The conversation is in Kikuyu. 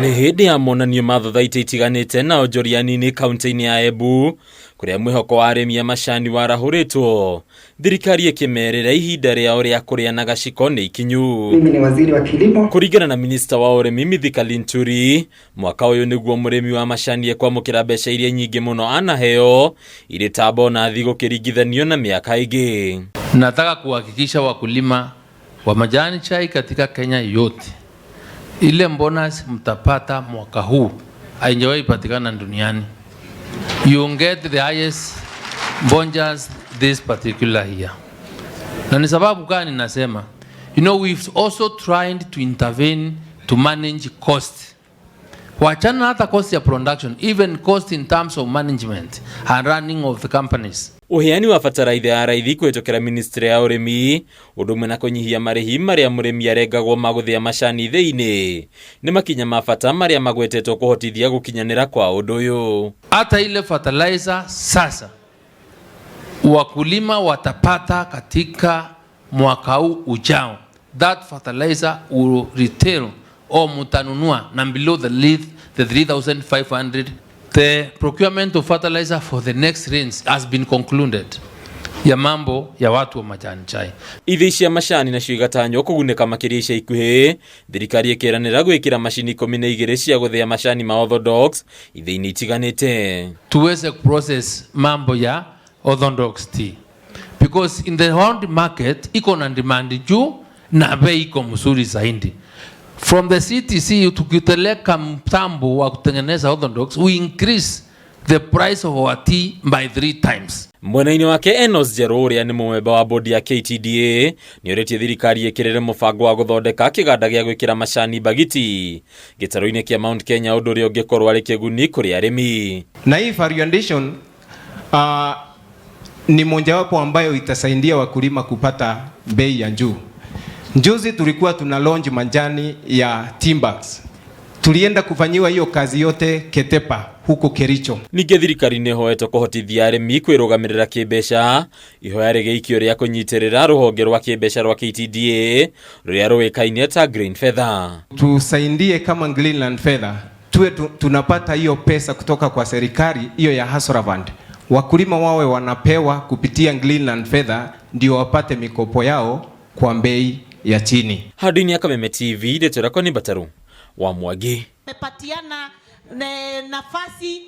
Nĩ hĩndĩ ya monanio ma thothaitĩ itiganĩte na onjoria nini kaunti-inĩ ya Embu kũrĩa mwĩhoko wa arĩmi a macani warahũrĩtwo thirikari ĩkĩmerĩra ihinda rĩao rĩa kũrĩa na gaciko nĩ ikinyu. Mimi ni waziri wa kilimo. Kũringana na minista wa ũrĩmi Mithika Linturi, mwaka ũyũ nĩguo mũrĩmi wa macani ekwamũkĩra mbeca iria nyingĩ mũno anaheo irĩ ta bonathi gũkĩringithanio na mĩaka ĩngĩ. Nataka kuhakikisha wakulima wa majani chai katika Kenya yote, ile bonus mtapata mwaka huu haijawahi patikana duniani. You get the highest bonus this particular year. Na ni sababu gani nasema? We've also tried to intervene to manage cost. Wachana hata cost ya production, even cost in terms of management and running of the companies. Ũheani wa bataraitha ya raithi kũhĩtũkĩra ministry ya ũrĩmi ũndũ ũmwe na kũnyihia marĩhi marĩa mũrĩmi arengagwo ma gũthĩa macani thĩinĩ nĩ makinya ma bata marĩa magwetetwo kũhotithia gũkinyanĩra kwa ũndũ ũyũ. Hata ile fertilizer sasa wakulima watapata katika mwaka huu ujao, that fertilizer will retail or mutanunua na below the lead, the 3500. The procurement of fertilizer for the next rains has been concluded ya mambo ya watu wa majani chai. Ithĩi cia macani nacio igatanywo kũgunĩka makĩria ica ikuhĩ, thirikari ĩkĩranĩra gwĩkĩra macini 12 cia gũthĩa macani ma orthodox ithĩi-inĩ itiganĩte. Tuweze kuprocess mambo ya orthodox tea because in the world market iko na demand juu na bei iko mzuri zaidi. From the CTC tukiteleka mtambo wa kutengeneza orthodox, we increase the price of our tea by 3 times. Mwena-inĩ wake Enos Njerũ ũrĩa nĩ mũmemba wa bodi ya KTDA nĩ orĩtie thirikari ĩkĩrĩre mũbango wa gũthondeka kĩganda gĩa gwĩkĩra macani bagiti gĩtarũ-inĩ kĩa Mount Kenya ũndũ ũrĩa ũngĩkorwo arĩ kĩguni kũrĩ arĩmi. Na hii value addition ni mojawapo ambayo itasaidia wakulima kupata bei ya juu. Juzi tulikuwa tuna launch majani ya Timbax. Tulienda kufanyiwa hiyo kazi yote Ketepa huko Kericho. Ningĩ thirikari nĩ ĩhoetwo kũhotithia arĩmi kwĩrũgamĩrĩra kĩmbeca, ihoya rĩgĩikio rĩa kũnyitĩrĩra rũhonge rwa kĩmbeca rwa KTDA rũrĩa rũĩkaine ta Green Feather. Tusaidie kama Greenland Feather tuwe tunapata hiyo pesa kutoka kwa serikali hiyo ya Hustler Fund. Wakulima wawe wanapewa kupitia Greenland Feather ndio wapate mikopo yao kwa bei ya chini. Handũ-inĩ ya Kameme TV, ndeto yakwa nĩ Mbataru wa Mwangi. Mepatiana nafasi.